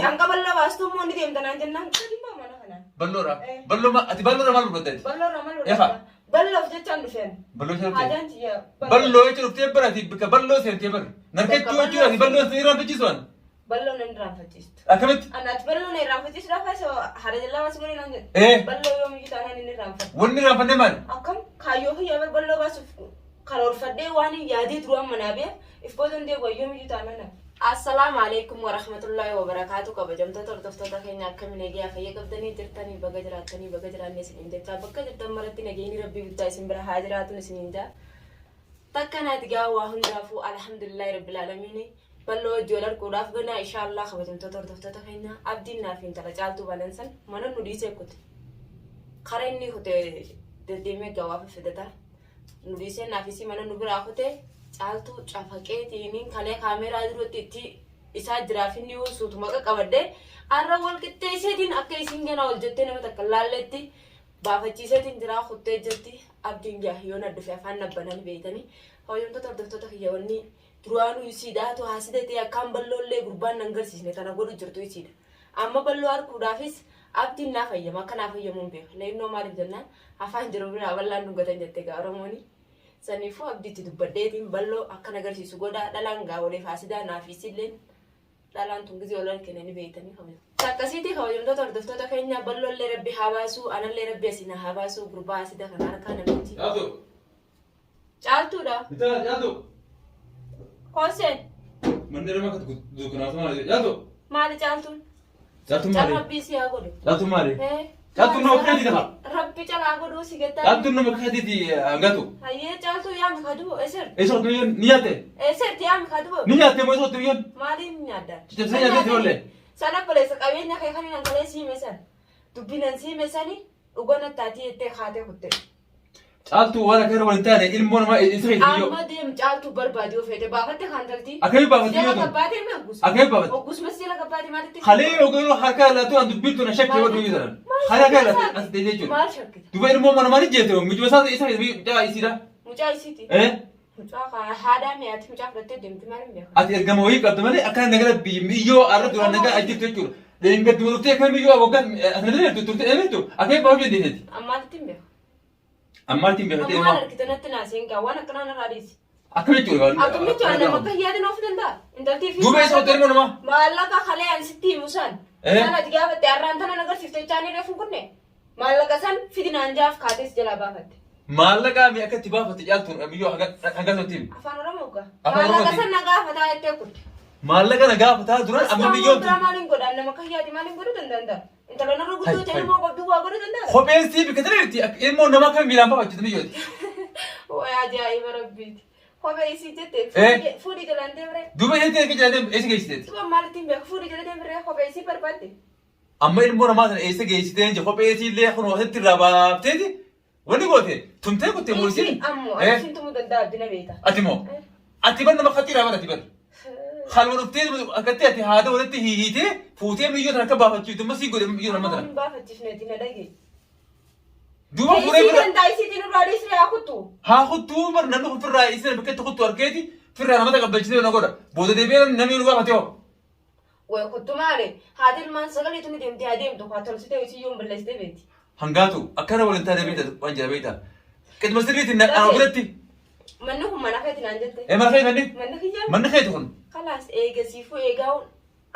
Hanga bal'oo baastu immoo ni deemta naan jennaan gadi baa mana kanaan. Balloodha. Eh. Balloo ma ati balloodha maal barbaadde? Bal'oo irraa maal Efa. barbaadda? Bal'oof jechaan dhufeen. Balloo ishee dhuftee? Haajaan tiyya. Balloo jechuun dhuftee bara ati bakka balloo seentee bara. Narkachuu Bakka jechuun ati balloo balloo si irraanfachiisuan. Bal'oo nan irraanfachiistu. Akkamitti? Ani ati bal'oo na irraanfachiisuudhaaf asoo haadha jallaa baasuu godhe naan jedhe. Eh. Bal'oo yoomiyyuu taanaan inni irraanfadha. Wanni irraanfannee maali? Akkam kaayyoo kiyyaa bar bal'oo baasuuf karoorfadhee waan hin yaadee duraan manaa bee if booda hin deebi'u yoomiyyuu taanaan hafe. Assalaamu alaikum warahmatullaahi wabarakaatu. Kabajamtoota hordoftoota keenya, akkamiin nagaa fayya qabdanii jirtanii? Baga jiraattanii, baga jiraanne isiniin jechaa, bakka jirtan maratti nageenyi rabbii guddaa isin bira haa jiraatun isiniin jaa. Takka naati gaa waa hundaafuu alhamdulillahi rabbil aalamiin. Bal'oo wajji wal arguudhaaf ganaa inshaallah. Kabajamtoota hordoftoota keenya, abdiin naaf intala caaltuu balansan mana nu dhiisee kute. Kara inni kute deddeemee gaa waa fidataa. Nu dhiisee naaf isii mana nu biraa kute. Caaltuu cafaqeetiin kalee kaameeraa duratti itti isaa jiraaf inni suutuma qaqqabadde har'a wal qixxeesseetiin akka isiin ganaa ol jettee nama takka laalletti baafachiiseetiin jiraa kuttee jirti. Abdiin gaa yoo na dhufe afaan nabbananii beeytanii. Kabajamtoota hordoftoota kiyya, wanni duraanuu isiidhaatu haasida ta'e akkaan bal'oollee gurbaan nan garsiisne tana godhu jirtu isiidha. Amma bal'oo arguudhaafis abdiin naa fayyama, akka naa fayyamuun beeka. Leennoo maaliif jennaan afaan jiru biraa bal'aan dhungatan jette gaa Oromooni. Saniifuu abdiitti dubbadheetiin bal'oo akkan agarsiisu godhaa. Dhalaan gaa waliif haasidaa naaf isilleen dhalaan tun gizee wal argine ni beeytanii kabaju. Akkasiitii kabajamtoota hordoftoota keenya, bal'oollee rabbi haa baasuu, anallee rabbi asiin haa baasuu gurbaa haasida kana harkaa namichi. Caaltuu. Caaltuudha. Bitaa caaltuu. Kooseen. Manni nama akka dukkanaatu maali? Caaltuu. Maali caaltuun? Caaltuun Cal maali? rabbii si haa godhu. Caaltuun maali? Eh. Caaltuun nama akka keetiiti haa. Rabbi calaa godhuu si gattaa. Caaltuun nama akka keetiiti hangatu. Hayyee, caaltuu yaami kadubo eser. Eessa qotu biyyoon ni nyaatte? Eserti yaami kadubo. Ni nyaatte moo eessa qotu biyyoon? Maaliin nyaadda? Caccabsee nyaattee oollee? Sana obboleessa qabeenya kee kan hin kalee siime san. Dubbinan siime sani dhuga nattaatii jettee kaatee kutte. Caaltuu waan akka irra waliin taane ilmoo namaa isa keessa biyyoo. Amma deem caaltuu barbaadi yoo feete baafatte kan talti. Akkamii baafatte Jala yoo ta'u? gabbaatee mi hoggus? Akkamii baafatte? Hoggusuma si jala gabbaatee maalitti? Kalee yookiin harka laatu an dubbiin tuna shakkii waduu yoo ta'an. Kalee harka laatu as deemee jechuudha. Maal shakkita? Duba ilmoo mana maali jeete mucuma isaa isa keessa mucaa isiidha. Mucaa isiiti. Eh? Mucaa haadhaa mi'aati mucaa fudhattee deemti, maal hin beekan? Ati ergama wayii qabda malee akkana nagara biyyoo arra duraan nagaa ajjirtu jechuudha. Dheengadduma dhuftee akkana biyyoo waggaa asna bira turte dheemetu akkamiin baafachuu dandeesseeti? Ammaalitti hin beeku. Ammaatti hin beekatee Amma maal ilmaa. argite natti naaseen gaa waan akkanaa narraa dhiisi. Akkamitti jechuudha? Akkamitti waan nama akka yaadin of danda'a? Intaltii fi Duuba eessa hotel ilmoo namaa? Maallaqa kalee an sitti himu san. Eh? San ati gaafatte har'aan tana agarsiifte chaanii reefu kunne. Maallaqa san fidi naan jaaf kaatees jalaa baafatte. Maallaqaa mi akka itti baafatte caaltuun biyyoo hanga tokko himi. Afaan Oromoo gaa. Afaan Maallaqa Oromooti. san na gaafataa jettee kutte. Maallaqa na gaafataa duran amma biyyoon biraa tun maaliin godhaan nama akka yaadi maaliin godhuu danda'a? Intala narra guddoo ta'e Hai, hai. ilmoo qabdu waa godhuu danda'a? Kopheen sii bikka tana ilmoo namaa kan miilaan baafachitu biyyooti. Wayi ajaa'iba rabbiiti. Kophee isii jette Eh? fuudhii jalaan deemree. Duuba isheetti erga jala eessa geessiteeti? Duba maalitti hin beeku, fuudhii jala deemree kophee isii barbaadde. Amma ilmoo namaa sana eessa geessitee je kophee isii illee kun asitti irraa baafteeti wanni goote tumtee kutte moo Isii isiin? ammoo Eh? ani siin tumuu danda'a, addina beekta. Ati moo? Ati bar nama khaxiiraa bar ati bar. Haluma dhuftee akkatti ati haada walitti hihiitee fuutee miyyoo tana akka baafachiiftu amma sii godhe miyyoo nama Amma tana. hin baafachiifneeti na dhagaye. Duuba fuudhee Isii bira danda'a isiitiin irraa dhiisree haa kuttu. Haa kuttuu bar, namni kun firraa isin bakka itti kuttu argeeti firraa nama taqabbalchisee na godha. Booda deebi'ee namni nu gaafate hoo. Way kuttu maali? Haati ilmaan sagaleetu ni deemtee haa deemtu haa tolsitee isii yoon balleessitee beeti. Hangaatu akkana waliin taane beekta waan jira beekta. Qixuma sirriitiin na ana biratti. Manni kun mana keeti naan jette. Ee, mana keeti manni. Manni kiyyaa. Manni keeti kun. Kalaas eegasiifuu eegaa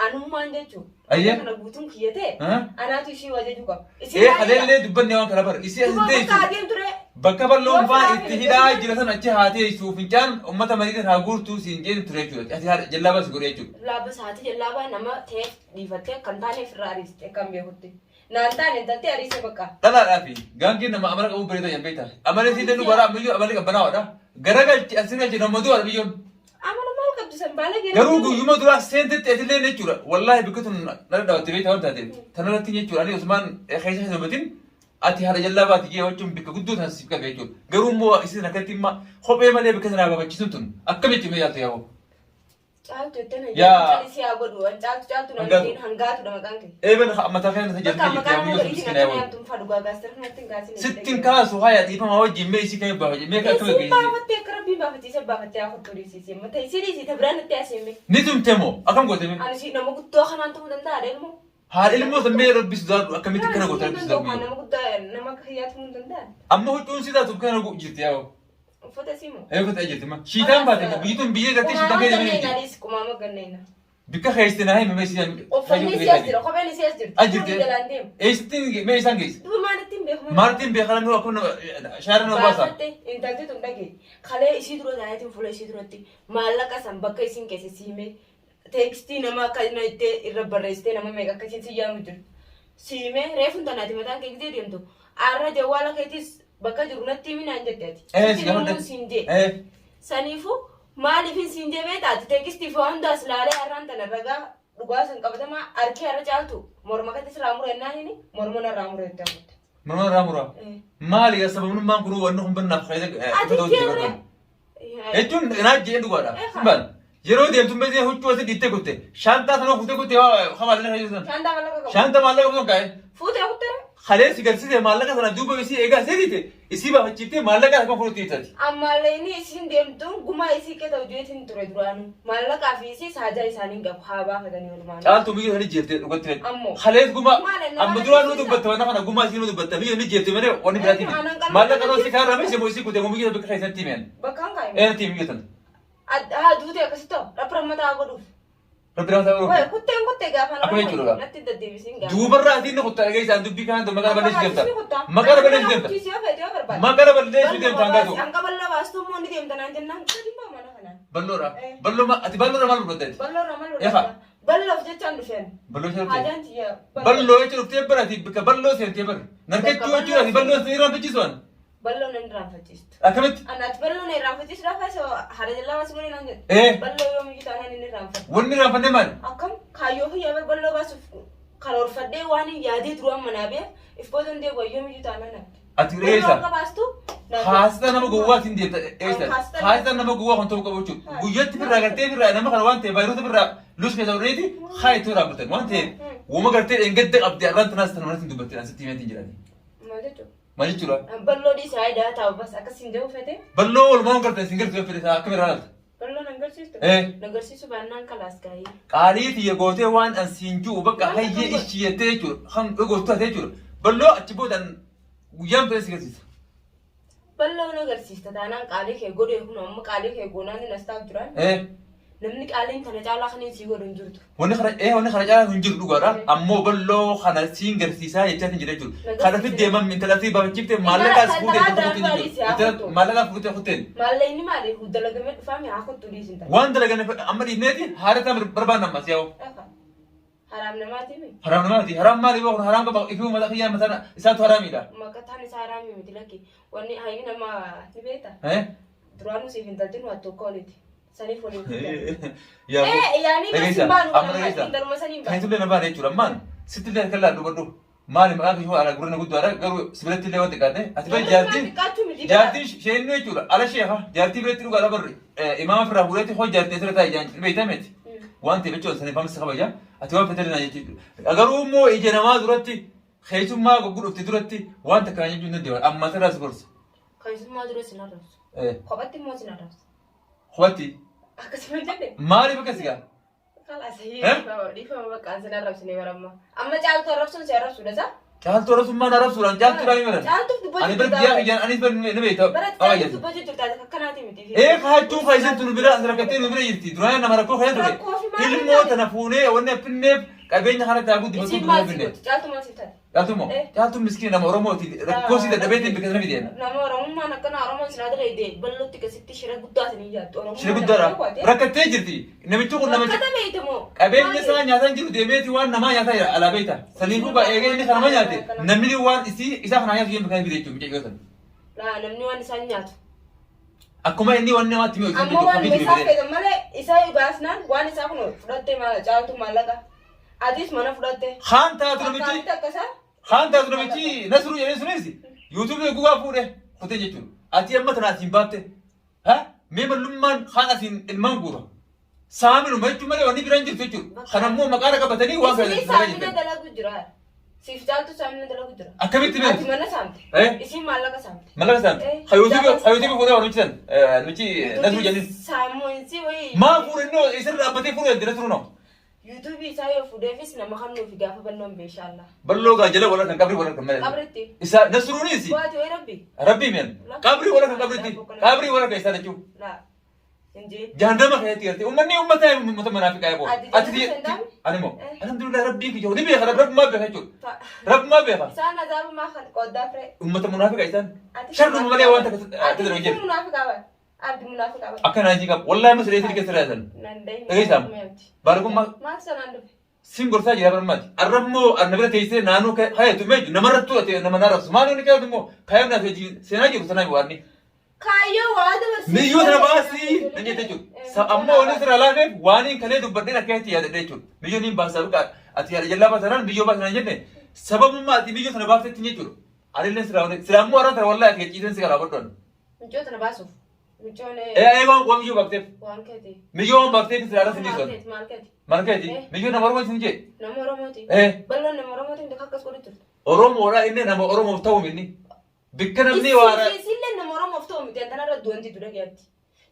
anummaan jechuun. Ayyee. Kana guutuun kiyya ta'e. Ah. Anaatu ishii ajajuu qaba. Isii Ee, baay'ee haleellee dubbanne waan kana bar. Isii as Duba bakka teessu. adeemtu ree. Bakka bal'oon faa Yoo itti firaa hidhaa jira sana achi haa teessu, fincaan uummata mariitiin haa guurtuu siin jeen ture jechuudha. Ati haadha jallaa bas godhe jechuudha. Laaba saati jallaabaa nama ta'eef dhiifattee kan taaneef irraa ariiste kan beekutti. Naan taane intalti ariise bakka. Dhalaadhaa fi gaangeen nama amala qabu bareeda yan beekta. Amala isiillee nu bara ammayyuu amalli qabbanaa'aadha. Garagalchi asii galchi nama du'a biyyoon. Amala maal qabdu san baala gee. Garuu guyyuma duraa seentetti atillee jechuudha. Wallaahi bikka tun nana dhawatte beekta waan taateef. Tanarratti jechuudha ani Usmaan keessa keessa dubbatin ati haadha jallaa baati jee jechuun bikka guddoo tan siif qabe jechuudha. Garuu immoo isin akkatti imma kophee malee bikka sanaa babachiisuun tun akkam jechuun mee yaaltu yaa'u. Caaltu jettee na Yaa. callisii haa godhu. An caaltu caaltu na Hangaatu. hin hangaatudha maqaan kee. Eeben mataa kana Bakka tajaajila maqaa nama jirti godhiitiin miskiina akkana yaa yaamtuun fadhu gaagaastara kanatti hin kaasin. Sittin kaasu haya dhiifama wajjin mee isii kamii baafa mee akkami Isiin geessise. baafattee akka rabbiin baafachiise baafattee haa kottu dhiisiisi. Mata isii dhiisii ta biraan itti asiin Ni tumte moo akkam goote mee? Ani si nama guddoo kanaan ta'uu danda'a ilmoo. Haadha ilmoo san mee rabbi sodaadhu akkamitti akkana goota rabbi sodaadhu. Nama guddaa nama akka kiyyaa ta'uu hin danda'an. Amma huccuun si taatu kana jirti yaa. Uffata sii moo? Eeyyuu ta'e jirti ma. Shiitaan baate moo biyyi tun biyya gartee shiitaan Qumaama keessa ganneen jirti. adiis qumaama ganneen. Bikka keessi na himi mee isii Uffanni isii as jira kopheen isii as jirti. As jirti. Fuudhii jalaan deemu. Eessittiin mee isaan geesse? Duba maalittiin beeku? Maartiin beekana nuu akkuma shaara nu baasa. Baafatte intalti tun dhage kalee isii dura taa'eetiin fuula isii duratti maallaqa san bakka isiin keesse siimee teekstii nama akka inni itti irra barreessitee nama meeqa akka isiin si yaamu jiru. Siimee reefuun tanaati mataan kee gisee deemtu arra jawwaala keetis bakka jiru natti himi naan jette ati. Eh, Sitti si gaafadhe. himuu siin jee. Eh, Saniifuu maaliifin siin jee beektaati teekstii fi waan hundaas laalee har'aan tana ragaa dhugaa san qabatamaa harki har'a caaltu morma katti sirraa murannaan hini morma narraa mureette ammoo. Morma irraa muraa. Maali sababnummaan kun wanni kun bannaaf fayyada. Ati keerre. Jechuun naa jeen dhugaadha. Simbaan yeroo deemtu mbee huccuu asii dhiittee kutte shaantaa sana kuttee kutte hamaalee fayyadu sana. Shaantaa maallaqa qabu. Shaantaa maallaqa qabu kaa'e. Fuutee kuttee. Kalee si garsiise maallaqa sana duuba isii eegaa seetite isii baafachiiftee maallaqa akkam fuudhutti hiittati. Ammallee inni isiin deemtuun gumaa isii keessa hojjeetiin ture duraanuu. Maallaqaa fi isii saajaa isaanii hin qabu haa baafatanii oolmaan. Caaltuu biyya sanii jeeftee dhugatti fedhe. Ammoo. Kalees gumaa Maal nama amma duraan nu argisiisa? dubbatte waan kana gumaa isii nu dubbatte biyya ni jeefte malee wanni biraatii Aanan miti. qalma Maallaqa noo si argisiisa. kaarrame si isii kutee biyya bakka keessatti himeen. Bakka hin kaa'ime. Eenyutti biyya sana. Haa duute akkasitti ta'u rabbi rammataa godhuuf. Rabbi nama ta'uu Wayi kutteen kuttee gaafa Akkuma jechuudha. Natti deddeebisiin gaafa. Duubarraa asiin ni kuttaa dhagee isaan dubbii kanaan maqaa balleessu deemta. Maqaa balleessu deemta. Maqaa balleessu deemta hangaatu. Hanga bal'aa baastuu immoo ni deemta naan jennaan gadi baa mana kanaan. Balloodha. Eh. Balloo ati balloodha maal dubbatte? Bal'oo irraa maal Efa. godhata? Bal'oof jechaan dhufeen. Balloo ishee dhuftee. Haajaan tiyya. Balloo jechuun dhuftee bara ati bakka balloo seentee bara. Narkachuu jechuun ati balloo seentee irraanfachiisuun. Bal'oo nan irraanfachiistu. Akkamitti? Anaati bal'oo na irraanfachiisu lafa isa haadha jallaa baasuu godhe naan jedhe. Eh. Bal'oo yoomiyyuu taanaan inni irraanfata. Wanni irraanfannee maali? Akkam kaayyoo kiyyaa bar bal'oo baasuuf karoorfadhee waan hin yaadee duraan manaa beef if booda hin deebi'u yoomiyyuu taanaan nabde. Ati reessa. Bal'oo akka baastu. Haasita nama gowwaatiin deemta eessa? Haasita- Haasita nama gowwaa kan ta'uu qabu jechuudha. Guyyatti birraa gartee birraa nama kana waan ta'eef vaayirota birraa lus keessa hodheeti haa itti raabatan waan ta'eef uuma gartee dheengadda qabdee arraan tanaas tan manatti hin dubbattin asitti himeetiin jirani. Maal jechuudha? Maal jechuudha? Bal'oo dhiisaa haayidaa taa'u bas akkas hin jedhu fete. Balloo walumaa gartee isin gartee fedhe isaa akkam irraa laalta? Bal'oo nan garsiistu. Eh. Na garsiisu baannaan kalaas gaa'ee. Qaalii tiyya gootee waan an siin ji'u bakka Waan hayyee tokko- ishii jettee jechuudha. Kan gootu taate jechuudha. Balloo achi boodaan guyyaan fedhe si garsiisa. Bal'oo na agarsiista taanaan qaalii kee godhee kun amma qaalii kee goonaan hin as taa'u jiraan. Eh. Namni qaaliin tana caalaa kan hin sii godhu hin jirtu. Wanni kana wanni kana caalaa hin jiru dhugaadha. Ammoo balloo kana siin garsiisaa jechaa hin jira jechuudha. Kana fiddee mammi intala fi baafachiifte maallaqaas fuutee kuteen jechuudha. Maallaqaas fuutee kuteen. Maallaqni maali? Dalagamee dhufaame haa kottu dhiisin ta'a. Waan dalagan amma dhiifneeti haala isaa barbaanna ammas yaa'u. Haraam namaati mi? Haraam namaati. Haraam maali yoo kun haraam qaba ifii uummata kiyyaa mataan isaatu haraamiidha. Maqataan isaa haraami miti lakki. Wanni hayni nama ni beekta. Eh? Duraanuu siif hin taltinu ati tokko oliiti. Saniif waliin fuudhan. Yaa Eh yaani Dhageessa. hin baanu Amma dhageessa. intaluma saniin Kan baanu. itullee na baane jechuudha. Ammaan sitti illee harka laa dubbadhu. Maali maqaan kee ala gurra na guddaadha garuu sibiilatti illee waan xiqqaate. Ati bari jaartiin Xiqqaachuu miti. jaartiin sheennuu jechuudha. Ala sheekha jaartii biratti dhugaadha barri. Imaama firraa fuudhetti hoo jaartii asirra taa'e jaan beektaa miti. Waan ta'eef jechuudha saniif amsa kabaja. Ati waan fedhe na jechuudha. Garuu immoo ija namaa duratti keessummaa gogguu dhufte duratti waan takka jechuun hin danda'u. Amma sirraa si gorsa. Keessummaa dura sin arrabsu. Kophatti immoo sin arrabsu. Kophatti Akkasuma jedhe. maaliif akkas gaa? Kalaas Eh? dhiifama bakka sin arrabsine baramma. Amma caaltu arrabsuun si arrabsuudha isaa? Caaltuu arrabsummaan arrabsuudhaan caaltuudhaan ni maran. Caaltuuf dubbachuu Ani bira biyyaa kiyyaan anis bira ni beekta. Bara caaltuuf dubbachuu jirta akkanaati miti. Ee kaachuun keessattuu nu bira as rakkattee nu bira jirti. Duraan nama rakkoo keessa ture. Rakkoo fi maal Ilmoo taate? tana fuunee wanni affinneef qabeenya kana taa guddifatu Isiin dura maal si finne. gootu? Caaltu maal si taate? Caaltuu moo? Eh. Caaltuun miskiina nama Oromooti. Rakkoo si dadhabeetiin bikka sana fideen. Nama Oromummaan akkana Oromoon silaa dalaydee bal'ootti akkasitti shira guddaa isin yaaddu. Oromummaan Shira guddaadha. nama beeku ati. Rakkattee jirti. Namichi kun namicha Rakkata beeytamoo? qabeenya isaa nyaataa hin jiru deemeeti waan namaa nyaataa jira alaa beekta. Saniifuu eegee inni kanama nyaate namni waan isii isaa kana nyaatu jeen bikka sana fide jechuudha mucayyoo sana. Laa namni waan isaan nyaatu. Akkuma inni waan namaatti mi'u Ammoo waan isaa fedhan malee isaa baasnaan waan isaa kun fudhattee maal caaltu maallaqa. Atis mana fudhatte. Haan taatu namichi Fakkaatti akkasaa. haan taatu namichi Nasruu jedhee sunis yuutuubii gugaa fuudhe kutee jechuudha. Ati amma tana asiin baatte. Ha? Mee mallummaan haan asiin ilmaan guura. Saaminuma jechuun malee wanni biraan jirtu jechuudha. Kanammoo maqaa qabatanii waan kana Isinii dalagaa saamina jirtan. dalagu jira. Siif caaltu saamina dalagu jira. Akkamitti Ati beektu? mana saamte. Eh? Isiin maallaqa saamte. Mallaqa saamte. Eh. Hayootii fuudhee waan hojjetan nuti Nasruu jedhin. Saamuinsi wayii. Maa fuudhe innoo isirra dhaabbatee fuudhee adde Nasruu noo. Yuutuubii isaa yoo fuudheefis nama kan nuufi gaafa balloon beeshaalla. Balloo gaa jala wala kan qabrii wala kan malee. Qabritti. Isa Nasruunis Waati wayi rabbi. rabbii meen qabrii wala kan qabritti qabrii wala kan isaa jechuun. Laa. Injii. Jahannama keessatti gartee uummanni uummata uummata munaafiqaa eeboo. Ati jannata seentaa? Ani moo Eh. alhamdulillah rabbii kiyya ni beeka rabbumaa beeka jechuudha. Rabbumaa beeka Isaan azaabumaa kan qooddaa firee. uummata munaafiqaa isaan Ati sharruma malee waan takka Ati takka hin jiru. munaafiqaa bara. Abdi munaafiqaa bara. Akka naajii qaba wallahi masleetii keessa jiraatan. Nan dahi. Dhageessaa? Baarkummaa Maal sanaan dhufe? sin gorsaa jira barmaati. Arrammoo anna bira teessee naannoo kaayatu meeju namarrattuu ati nama naarabsu. Maal inni kaayatu immoo kaayam naaf hojii seenaa jiru sanaa waanni. Kaayyoo waa dabarsii. Miyyoo sana baasii nan jette jechuudha. Ammoo wanni sirra laafeef waan hin kalee dubbadheen akka itti yaadadhe jechuudha. Miyyoon hin baasaa dhugaa ati yaada jallaa baasanaan biyyoo baasanaan jenne sababummaa ati miyyoo sana baaftetti jechuudha. Anillee sirraa wanni sirraa ammoo arra tara wallahi ati ciiseen si karaa godhan. Miccoo tana baasuuf. Miccoon Ee ee waan waan miyyoo baafteef. waan keeti. Miyyoo waan baafteef sirraa arra Maal sinii son. keeti maal keeti? Maal keeti? Miyyoo nama Oromoo isin jee. Nama Oromooti. Ee Balloon nama Oromooti hundi akkas godhu turte. Oromoodha inni nama Oromoof ta'u minni. Bikka namni waara. Siifiisillee nama Oromoof ta'u miti antanarra duwanti dura geetti.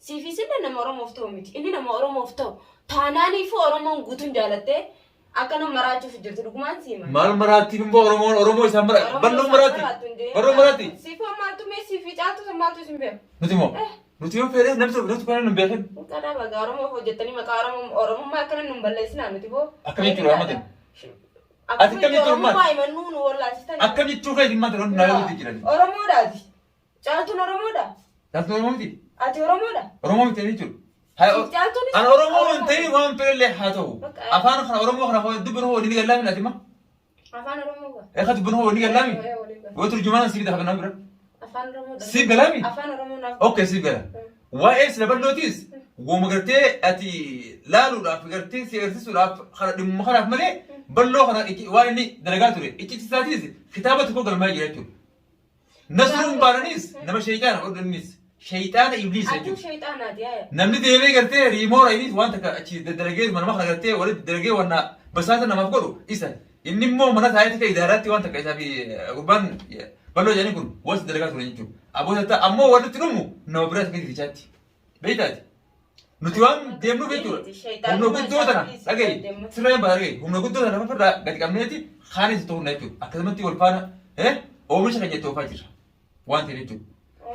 Siifiisillee nama Oromoof ta'u miti. Inni nama Oromoof ta'u taanaaniifu Oromoon guutuun jaalattee akka nama maraachuuf jirtu dhugumaan siima. Maal maraattiif immoo Oromoon Oromoo isaan mara balloon maraatti. Balloon maraatti. Siifoo maaltu mee siifii caaltu san maaltu isin beeku? Nuti moo nuti yoo fedhe namni tokko namni tokko nu beekin. Qadhaa bagaa Oromoof hojjettanii maqaa Oromoo Oromummaa akkana nun balleessinaa nuti boo. Akkam jechuudha Ahmad? Ati akkam jechuudha Ahmad? Oromummaa himannuu nu wallaalchitan. Akkam jechuu kee dhimma ta'e naa yoo jiran. Oromoodhaati. Caaltuun Oromoodha. Caaltuun Oromoo miti. Ati Oromoodha. Oromoo miti jechuudha. Caaltuunis An Oromoo hin ta'in waan fedhellee haa ta'u. Afaan kana Oromoo kana dubbiin hoo ni gallaami ati ma? Afaan Oromoo gaa. Eeqa dubbiin hoo ni gallaami? Yoo turjumaan siif dafa bira. Afaan Oromoo. Siif galaami? Afaan Oromoo naaf. Okay siif gala. Waa'ee sila bal'ootis wooma gartee ati laaluudhaaf gartee si agarsiisuudhaaf kana dhimma kanaaf malee bal'oo kana waan inni dalagaa ture iccitii isaatis kitaaba tokko galmaa jira jechuudha. Nasruun baananis nama shayxaana odhannis shayxaana ibliis Atuu jechuudha. shayxaanaati yaaya. Namni deemee gartee riimoora innis waan takka achi daddalagee nama kana gartee walitti dalagee waan basaasa namaaf godhu isa. Inni immoo mana taa'ee takka idaaraatti waan takka isaa fi gurbaan bal'oo jedhanii kun wanti dalagaa ture jechuudha. Abboota ta'a ammoo warri itti dhumu nama biraa takka fiichaatti. Beektaati. Nuti waan deemnuuf jechuudha. Humna guddoo tana dhagahi sirra hin ba'a dhagahi humna guddoo tana lafa irraa gadi qabneeti kaanis ta'uu jechuudha. Akkasumatti wal faana oomisha keenya itti oofaa jirra. Waan ta'eef jechuudha.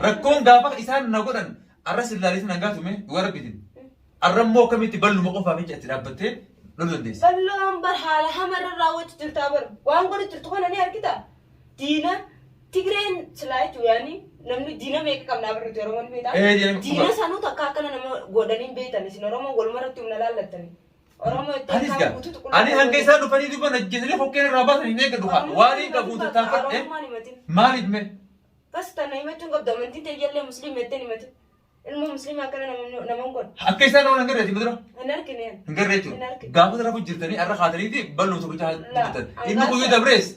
Rakkoon gaafa isaan na godhan arra sillaalee sana gaafatume dhugaa rabbiitiin. Arra immoo akkamitti balluma qofaaf jecha itti dhaabbattee loluu dandeessa. Balloon bar haala hamarra raawwachu jirtaa bar waan godhu jirtu kana ni argita. Diina Tigreen silaa jechuun yaani namni diina meeqa qabnaa barri nuti Oromoon beektaa? Ee, diina- Diina sanuu takka akkana nama godhanii hin beektan isin Oromoon walumarratti humna laallattani. Oromoo itti Anis akkaan gaa guutuutu ani hanga isaan dhufanii dubban ajjeesanii fokkeen irraa baasan hin eeggadhu haa waan hin qabu tattaafadhe Oromummaan himatin. maaliif mee Bas tana himachuun qabdu amantiin ta'e jallee musliima jettee hin himatin. Ilma musliima akkana nama hin godhu. Akka isaan nama hin garreeti mudura Hin argine. hin garree Hin jechuudha. argine. Gaafa rafu jirtanii arra kaataniiti bal'oo tokkicha La, dubbatan. an Inni gaafa- guyyuu dabrees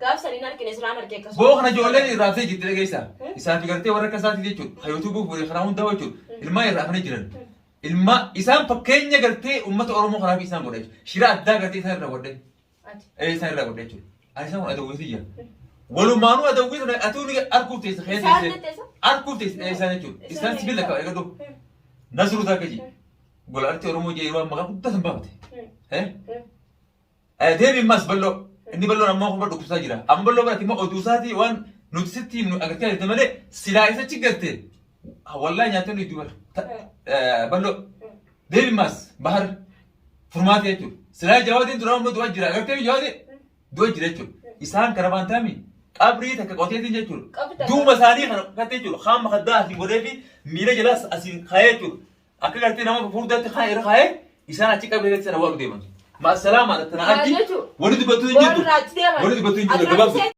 Gaaf san hin argine siraan arge akkasuma. boo kana ijoolleen irraa haftee jirti dhageessa. Isaa fi gartee warra akka isaatii jechuudha. Hayyotuu buuf karaa hundaa jechuudha. Ilmaan irraa hafanii jiran. Ilma isaan fakkeenya gartee uummata Oromoo kanaaf isaan godha jechuudha. Shira addaa gartee isaan irraa godhe. Ati. Ee isaan irraa godhe jechuudha. Ani isaan kun adawwii tiyya. Walumaanuu adawwii sana atuu ni arguuf teessa keessa Isaan teesse. teessa? Arguuf teessa ee isaan jechuudha. Isaan sibiila qaba eegadhu. Nasruu Taakkaji. Gola artii Oromoo jee yeroo maqaa guddaa san baafate. Eh? Deemi ammas bal'oo. Inni bal'oon ammoo kuma dhukkubsaa jira. Amma bal'oo biratti immoo oduu isaatii waan nuti sitti himnu agartee jirte malee silaa isa achi garte wallahi nyaattee nuyi dubara. Bal'oo. Deemi ammas bahar furmaata jechuudha. Silaa jawaadiin duraan immoo du'aa jira. Agartee jawaadii du'a jira jechuudha. Isaan kana waan taami qabrii takka qoteetiin jechuudha. Qabrii takka. Duuma isaanii kana qattee jechuudha. Kaan makaddaa asiin godhee fi miila jalaas asiin kaayee jechuudha. Akka gartee nama furdaatti kaan irra kaayee isaan achi qabrii irratti sana waaqu deeman. Ma'assalaamaa tana Maal argi jechuudha? wani dubbattuu hin jirtu. Warra achi deeman. Wani dubbattuu hin jirtu Ati gabaabdu.